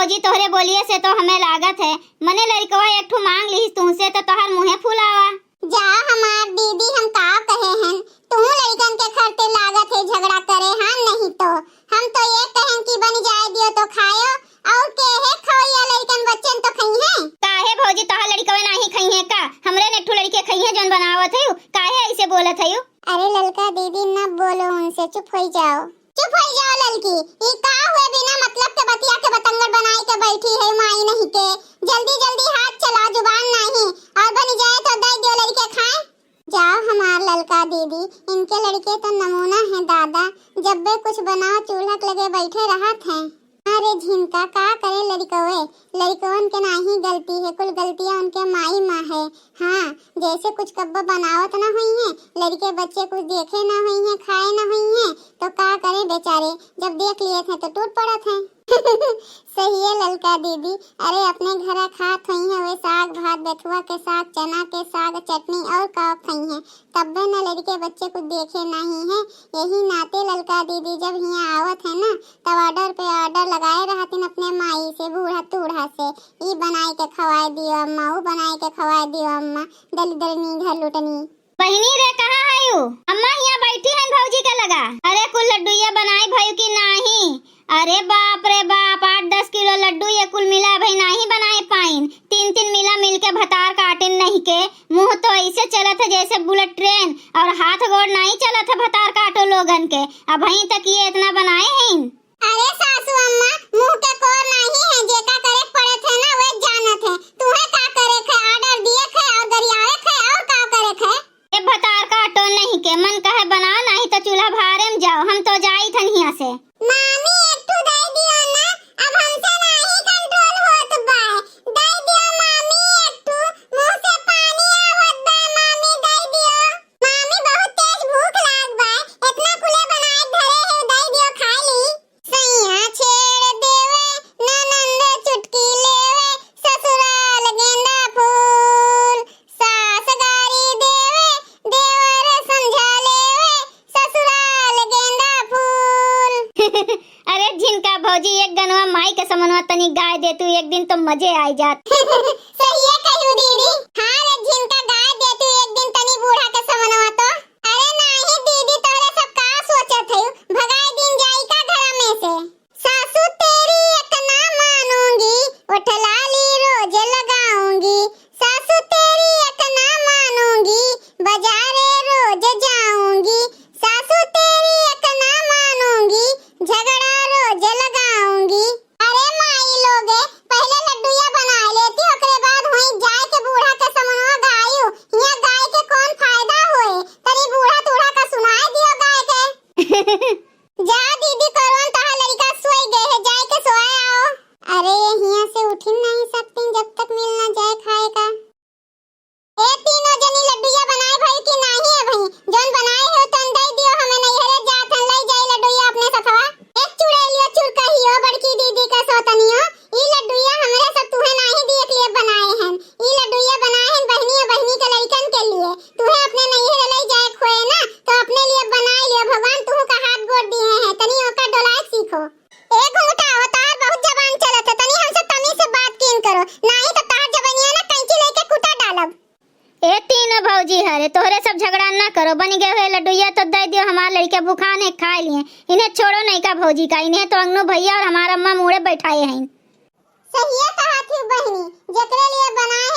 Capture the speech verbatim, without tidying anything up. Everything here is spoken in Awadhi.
भौजी, तोहरे बोलिए से तो हमें लागत है, मने लड़कवा एक ठू मांग लिहिस तुहसे तो तोहर मुँहे फुलावा। जा हमार दीदी, हम का कहे हन, तुहू लड़कन के खरते लागत है झगड़ा करे, हाँ नहीं तो। हम तो ये कहन कि बनि जाए दियो तो खायो, और के है खवैया लड़कन बच्चन तो खइहें। काहे भौजी, तोहार लड़कवे नाही खइहें का? हमरे ने ठू लड़के खइहें जौन बनावत है, काहे ऐसे बोलत है? अरे ललका दीदी, न बोलो उनसे, चुप होई जाओ। चुप होई जाओ ललकी, ई का हुए बिना मतलब के बतिया के बतंगड़ बनाई के बैठी है माई नहीं के। जल्दी जल्दी हाथ चला, जुबान नाही, और बनि जाए तो दे दियो लड़के खाए। जाओ हमार ललका दीदी, इनके लड़के तो नमूना है दादा, जब बे कुछ बनाओ चूल्हा के लगे बैठे रहत हैं। अरे झिनका, का करे लड़कवे, लड़कवन के नाही गलती है, कुल गलतियाँ उनके माई माँ है। हाँ, जैसे कुछ कब्बो बनावत ना हुई हैं, लड़के बच्चे कुछ देखे ना हुई हैं, खाए ना हुई हैं, तो का करे बेचारे, जब देख लिए थे तो टूट पड़त हैं। सही है ललका दीदी, अरे अपने घरा खात हुई हैं वे साग भात, बेथुआ के साग, चना के साग, चटनी और का खई हैं, तब्बे न लड़के बच्चे कुछ देखे नाही हैं। यही नाते ललका दीदी जब हियाँ आवत है ना, तब order पे order लगाए रहतिन अपने माई से, बूढ़ा तूढ़ा से, ई बनाए के खवाए दियो अम्मा, ऊ बनाए के खवाए दियो अम्मा, दलिद्रनी घर लुटनी। बहिनी रे, कहाँ हयू? अम्मा हियाँ बैठी हैं भौजी के लगा। अरे कुल लड्डुइया बनाए भयू कि नाही? अरे बाप रे बाप, आठ दस किलो लड्डू ये कुल मिला भई नाही बनाए पाइन। तीन तीन मिला मिलके भतार काटिन नहीं के। मुँह तो ऐसे चलत है जैसे bullet train, और हाथ गोड़ नाही चलत है भतार काटो लोगन के। अबहीं तक ये इतना बनाए हैं। अरे सासू अम्मा, मुँह के कोर नाही है, जेका करे के पड़त है ना, वे जानत है। तुहे का करे के है, order दिए के है और गरियावे के है और का करे के है? ए भतार काटो नहीं के, मन कहे बनाओ, नाही तो चूल्हा भारे में जाओ, हम तो जाई थन हियाँ से। मामी, एक ठू दे दियो ना, अब हमसे नाही control होत बा। दे दियो मामी एक ठू, मुँह से पानी आवत बा मामी, दे दियो। मामी, बहुत तेज भूख लाग बा, इतना कुले बनाए धरे है, दे दियो खाए ली। सैया छेड़ देवे, ननंद चुटकी लेवे, ससुराल गेंदा फूल, सास गारी देवे, देवर समझा लेवे, ससुराल गेंदा फूल। अरे झिनका भौजी, एक गनवा माई के समनवा तनी गाय दे तू, एक दिन तो मजे आई जात। सहिए कहू दीदी। हाँ रे झिनका, गाय दे तू एक दिन तनी बूढ़ा के समनवा तो। अरे नाही दीदी, तोहरे सब का सोचत हयू? भगाई दिन जाई का घरा में से? सासू तेरी एक ना मानूंगी, ओठ लाली रोज लगाऊंगी। सासू तेरी एक ना मानूंगी, बाजारे रोज जाऊंगी। सासू तेरी एक ना मानूंगी, झगड़ा रोज लगाऊंगी। अरे माई लोगे, पहले लड्डुइया बनाए लेती, ओकरे बाद हुई जाए के बूढ़ा के समनवा गायू। हियाँ गाय के कौन फायदा होए? तनी बूढ़ा तूढ़ा का सुनाए दियो गाय के। जा दीदी, करवन तोहार लड़का सोई गए है, जाए के सोए आओ। अरे ये हियाँ से उठिन नहीं सकतीं जब तक मिल ना जाए खाए का। ए तीनों जनी, लड्डुइया बनाए भई कि नाही है भई? जौन बनाए हो तन दे दियो, हमें नैहरे जात हन, लई जाई लड्डुइया अपने सथवा। ए चुड़ैलियो चुरकहियो, बड़की दीदी के सौतनियो, ई लड्डुइया हमरे सब तुहे नाही दिए के लिए बनाए हन। ई लड्डुइया बनाए हन बहिनी और बहिनी के लइकन के लिए। तुहे अपने नैहरे लई जाए खोए ना, तो अपने लिए बनाए लियो, भगवान तुहू का हाथ गोड़ दिए हैं, तनी ओकर डोलाए सीखो। ए घुंघटा, तोहार बहुत जबान चलत है, तनी हमसे तमीज से बात कीन करो, नाही तो तोहार जबनिया ना कैंची लेके कुटा डालब। ए तीनों भौजी हरे, तोहरे सब झगड़ा ना करो, बन गए हुए लड्डुइया तो दे दियो, हमार लड़के भुखान है, खाए लिए, इन्हें छोड़ो नहीं का भौजी का, इन्हें तो अंगनू भैया और हमार अम्मा मूड़े बैठाए हैं। सहिए कहा थी बहिनी, जेकरे लिए बनाए